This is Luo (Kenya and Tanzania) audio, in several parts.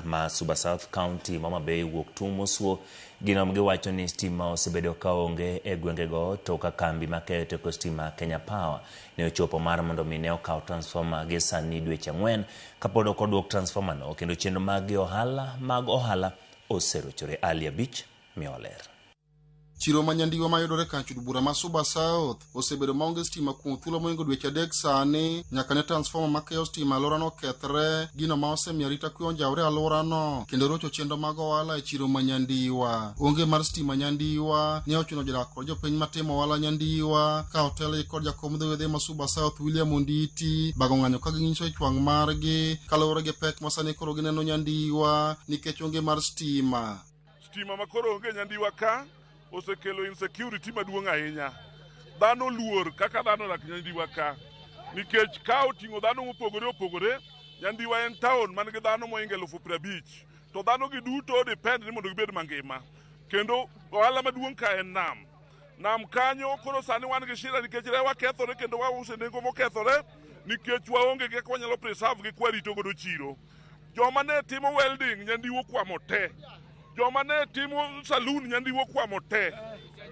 Ma Suba South County, Homa Bay wuok tung' mosuo gino giwacho ni stima osebedo kaonge e gwengego to ka kambi makeyo teko stima Kenya Power ne ochopo mar mondo mi ne okaw transformer gi sani dweche 4 kapod ok oduok transformer no kendo chenro mag ohala mag ohala oserochore. Ali Abich miyo ler. Chiro ma Nyandiwa mayudore kar od bura ma Suba South osebedo maonge stima kuom thuolo mohingo dweche 3 sani nyaka ne transformer makeyo stima alworano kethre, gino ma osemiyo arita kwe onjawre e alworano kendo rocho chenro mag ohala e chiro ma Nyandiwa. Onge mar stima Nyandiwa ne ochuno jodak kod jopiny matimo ohala Nyandiwa ka otelgi kod jakom dho wedhe ma Suba South William Onditi bago ng'anyo ka ginyiso ich wang' margi kaluwore gi pek ma sani koro gineno Nyandiwa nikech onge mar stima. Stima ma koro onge Nyandiwa ka osekelo insecurity maduong' ahinya. Dhano luor kaka dhano odak Nyandiwa ka nikech ka oting'o dhano mopogore opogore. Nyandiwa en town man gi dhano mohingo 50,000 to dhano gi duto depend ni mondo gibed mangima, kendo ohala maduong' ka en nam. Nam kanyo koro sani wan gi shida nikech rewa kethore kendo wauso nengo mokethore nikech waonge gi kaka wanyalo preserve gi kwarito godo chiro. Joma ne timo welding Nyandiwa okwamo te, joma ne timo saloon Nyandiwa okwamo te,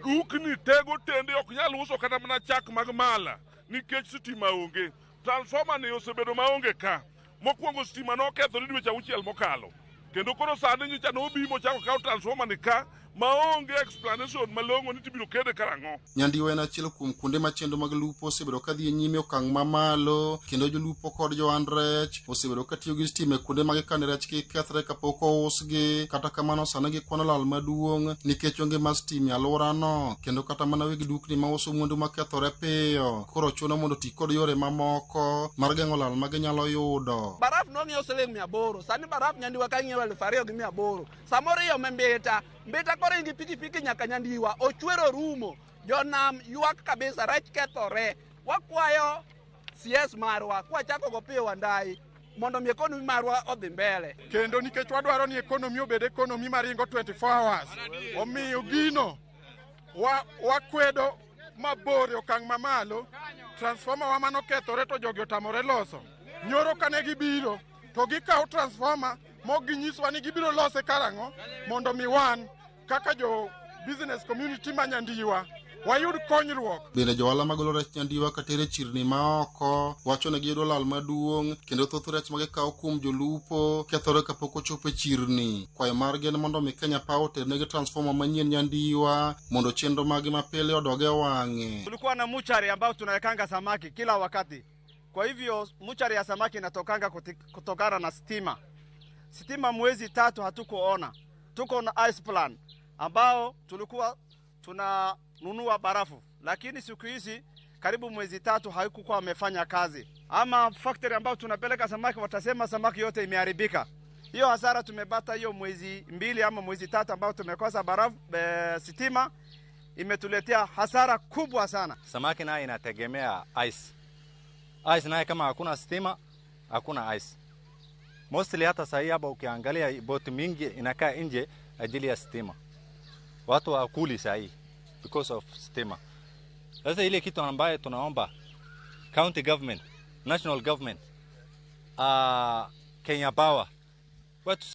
dukni te gotende ok nyal uso kata mana chak mag mala nikech sitima onge. Transformer ni osebedo maonge ka. Mokwongo stima nokethore dweche 6 mokalo, kendo koro sani nyocha nobi mochako kawo transformer ni ka maonge explanation malong'o ni tibiro kede karang'o. Nyandiwa en achiel kuom kuonde ma chenro mag lupo osebedo ka dhi e nyime okang' mamalo, kendo jolupo kod johand rech osebedo ka tiyo gi stima e kuonde ma gikane rech kik kethre kapok ousgi. Kata kamano, sani gikwano lal maduong' nikech onge mar stima e alworano, kendo kata mana weg dukni mauso mwandu makethore piyo koro chuno mondo oti kod yore mamoko mar geng'o lal ma ginyalo yudo. Baraf nong'iew siling 800, sani baraf Nyandiwa ka ng'iewo 2,800. Samoro iome Mbita, Mbita koro ingi pikipiki nyaka Nyandiwa, ochwero rumo, jonam ywak kabisa, rech kethore. Wakwayo CS marwa, kwachako go piyo Wandayi, mondo mi economy marwa odhi mbele. Kendo nikech wadwaro ni economy obed economy maringo 24 hours, omiyo gino wakwedo mabor e okang' mamalo. Transformer wa manokethore to jogi otamore loso. Nyoro kane gibiro to gikawo transformer mok ginyiswa ni gibiro lose karang'o mondo mi wan kaka jo business community ma Nyandiwa wayud konyruok. Bende johala magolo rech Nyandiwa katere chirni maoko wacho ni giyudo lal maduong' kendo thoth rech ma gikawo kuom jolupo kethore kapok ochopo e chirni. Kwayo margi en mondo mi Kenya Power oternegi transformer manyien Nyandiwa mondo chenro maggi mapile odog e wang'e. Tulikuwa na mortuary ambayo tunawekanga samaki kila wakati. Kwa hivyo mortuary ya samaki inatokanga kutokana na stima. Stima mwezi 3 hatukuona. Tuko na ice plant ambao tulikuwa tunanunua barafu, lakini siku hizi karibu mwezi 3 haikukuwa wamefanya kazi. Ama factory ambao tunapeleka samaki watasema samaki yote imeharibika. Hiyo hasara tumepata hiyo mwezi 2 ama mwezi 3 ambao tumekosa barafu, sitima imetuletea hasara kubwa sana. Samaki naye inategemea ice. Ice naye kama hakuna stima, hakuna ice. Mostly hata sahi hapa ukiangalia boti mingi inakaa nje ajili ya stima. Watu hawakuli sahi because of stima. Sasa ile kitu ambayo tunaomba county government, national government, Kenya Power, watu